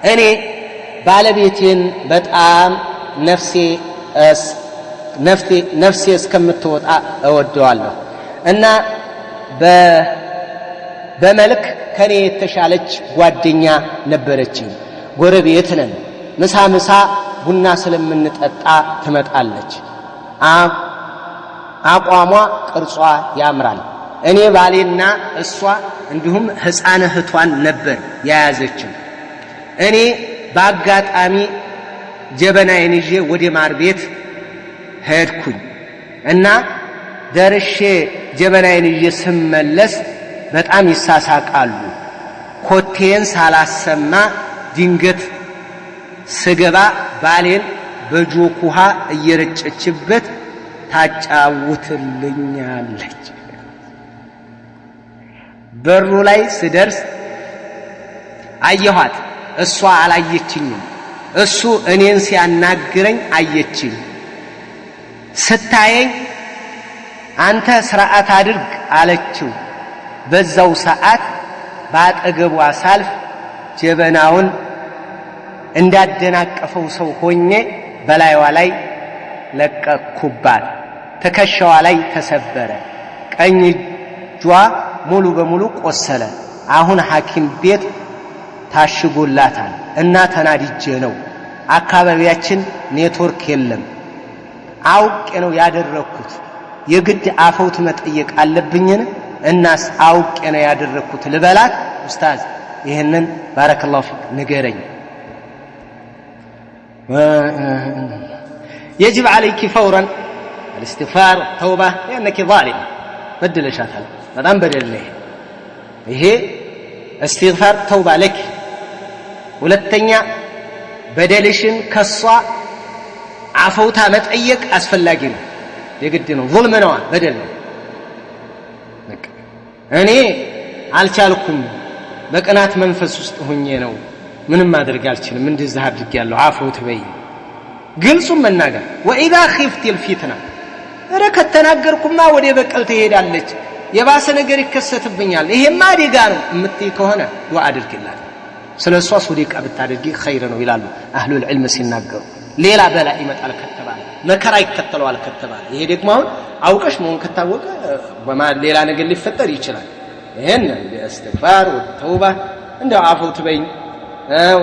እኔ ባለቤቴን በጣም ነፍሴ እስከምትወጣ እወደዋለሁ እና በመልክ ከኔ የተሻለች ጓደኛ ነበረችኝ። ጎረቤት ነን። ምሳ ምሳ ቡና ስለምንጠጣ ትመጣለች። አቋሟ ቅርጿ ያምራል። እኔ ባሌና እሷ እንዲሁም ሕፃን እህቷን ነበር የያዘችው። እኔ በአጋጣሚ ጀበናዬን ይዤ ወደ ማር ቤት ሄድኩኝ እና ደርሼ ጀበናዬን ይዤ ስመለስ በጣም ይሳሳቃሉ። ኮቴን ሳላሰማ ድንገት ስገባ ባሌን በጆክ ውሃ እየረጨችበት ታጫውትልኛለች። በሩ ላይ ስደርስ አየኋት። እሷ አላየችኝም። እሱ እኔን ሲያናግረኝ አየችኝ። ስታየኝ አንተ ስርዓት አድርግ አለችው። በዛው ሰዓት በአጠገቧ ሳልፍ ጀበናውን እንዳደናቀፈው ሰው ሆኜ በላይዋ ላይ ለቀኩባት። ትከሻዋ ላይ ተሰበረ። ቀኝ እጇ ሙሉ በሙሉ ቆሰለ። አሁን ሐኪም ቤት ታሽጎላታል እና ተናድጄ ነው። አካባቢያችን ኔትወርክ የለም። አውቄ ነው ያደረግኩት። የግድ አፈውት መጠየቅ አለብኝን? እናስ አውቄ ነው ያደረግኩት ልበላት? ኡስታዝ ይህንን بارك الله فيك ንገረኝ። يجب عليك فورا الاستغفار توبة لأنك ظالمة በድለሻታል። በጣም በደል ነው ይሄ። استغفار توبة لك። ሁለተኛ በደልሽን ከሷ አፈውታ መጠየቅ አስፈላጊ ነው፣ የግድ ነው። ظلم ነዋ፣ በደል ነው። እኔ አልቻልኩም፣ በቅናት መንፈስ ውስጥ ሁኜ ነው፣ ምንም ማድረግ አልችልም፣ እንደዚህ አድርጌያለሁ፣ አፈው ትበይ፣ ግልጹም መናገር። وإذا خفت الفتنة፣ እረ ከተናገርኩማ ወደ በቀል ትሄዳለች፣ የባሰ ነገር ይከሰትብኛል፣ ይሄማ አደጋ ነው የምትይ ከሆነ ዱዓ አድርጊላት። ስለ እሷ ሶደቃ ብታደርጊ ኸይር ነው ይላሉ أهل العلم ሲናገሩ። ሌላ በላ ይመጣል ከተባለ፣ መከራ ይከተለዋል ከተባለ፣ ይሄ ደግሞ አሁን አውቀሽ መሆን ከታወቀ ሌላ ነገር ሊፈጠር ይችላል። ይሄን እስትግፋር ወተውባ እንደው አፈው ትበይኝ፣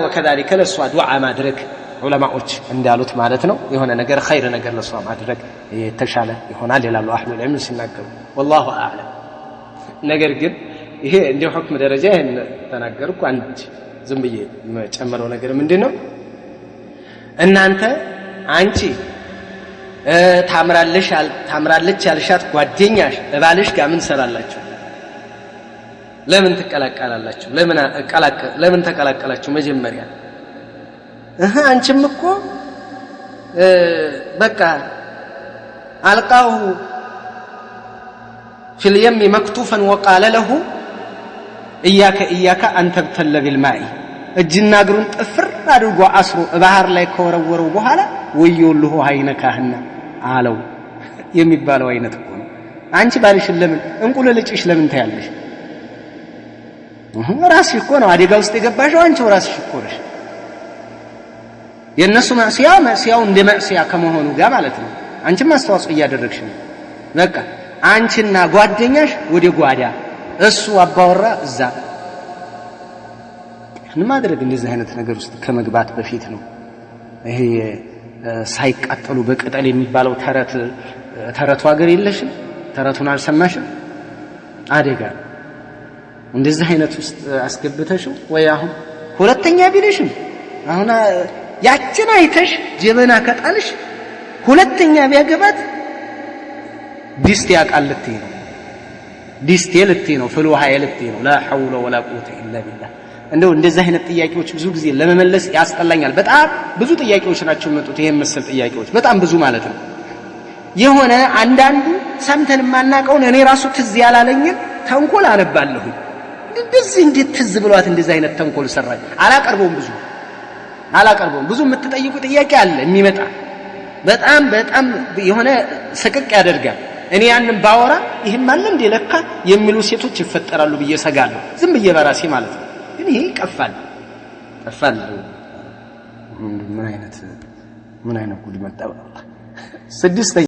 وكذلك ለእሷ ዱዓ ማድረግ ዑለማዎች እንዳሉት ማለት ነው። የሆነ ነገር ኸይር ነገር ለእሷ ማድረግ የተሻለ ይሆናል ይላሉ أهل العلم ሲናገሩ። والله أعلم። ነገር ግን ይሄ እንደ حكم ደረጃ ይሄን ተናገርኩ። አንድ ዝም ብዬ የምጨምረው ነገር ምንድን ነው? እናንተ አንቺ ታምራለች ያልሻት ጓደኛሽ እባልሽ ጋር ምን ሰራላችሁ? ለምን ትቀላቀላላችሁ? ለምን ተቀላቀላችሁ? መጀመሪያ እህ አንቺም እኮ በቃ ألقاه في اليم مكتوفا وقال له إياك إياك أن تبتل بالماء። እጅና እግሩን ጥፍር አድርጎ አስሮ ባህር ላይ ከወረወረው በኋላ ወዮልህ ውሃ ይነካህና አለው የሚባለው አይነት እኮ ነው። አንቺ ባልሽን ለምን እንቁልልጭሽ ለምን ታያለሽ? ራስሽ እኮ ነው አደጋ ውስጥ የገባሽው፣ አንቺው ራስሽ እኮ ነሽ። የእነሱ ማዕሲያ ማዕሲያው እንደ ማዕሲያ ከመሆኑ ጋር ማለት ነው። አንቺም አስተዋጽኦ እያደረግሽ ነው። በቃ አንቺና ጓደኛሽ ወደ ጓዳ፣ እሱ አባወራ እዛ። ምን ማድረግ እንደዚህ አይነት ነገር ውስጥ ከመግባት በፊት ነው። ይሄ ሳይቃጠሉ በቅጠል የሚባለው ተረት ተረቱ ሀገር የለሽም? ተረቱን አልሰማሽም? አደጋ እንደዚህ አይነት ውስጥ አስገብተሽው ወይ አሁን ሁለተኛ ቢልሽም አሁን ያችን አይተሽ ጀበና ከጣልሽ ሁለተኛ ቢያገባት ዲስት ያውቃል ልትይ ነው። ዲስቴ ልትይ ነው። ፍል ውሃዬ ልትይ ነው። لا حول ولا قوة إلا بالله። እንደው እንደዚህ አይነት ጥያቄዎች ብዙ ጊዜ ለመመለስ ያስጠላኛል። በጣም ብዙ ጥያቄዎች ናቸው የመጡት፣ ይሄን መሰል ጥያቄዎች በጣም ብዙ ማለት ነው። የሆነ አንዳንዱ ሰምተን የማናውቀውን እኔ ራሱ ትዝ ያላለኝን ተንኮል አነባለሁኝ። እንደዚህ እንዴት ትዝ ብሏት እንደዚህ አይነት ተንኮል ሰራች? አላቀርበውም፣ ብዙ አላቀርበውም። ብዙ የምትጠይቁ ጥያቄ አለ የሚመጣ በጣም በጣም የሆነ ስቅቅ ያደርጋል። እኔ ያንን ባወራ ይህም አለ እንዴ ለካ የሚሉ ሴቶች ይፈጠራሉ ብዬ ሰጋለሁ። ዝም ብዬ በራሴ ማለት ነው። ግን ይሄ ይቀፋል። ጠፋ። ምን አይነት ጉድ መጣ! ስድስተኛ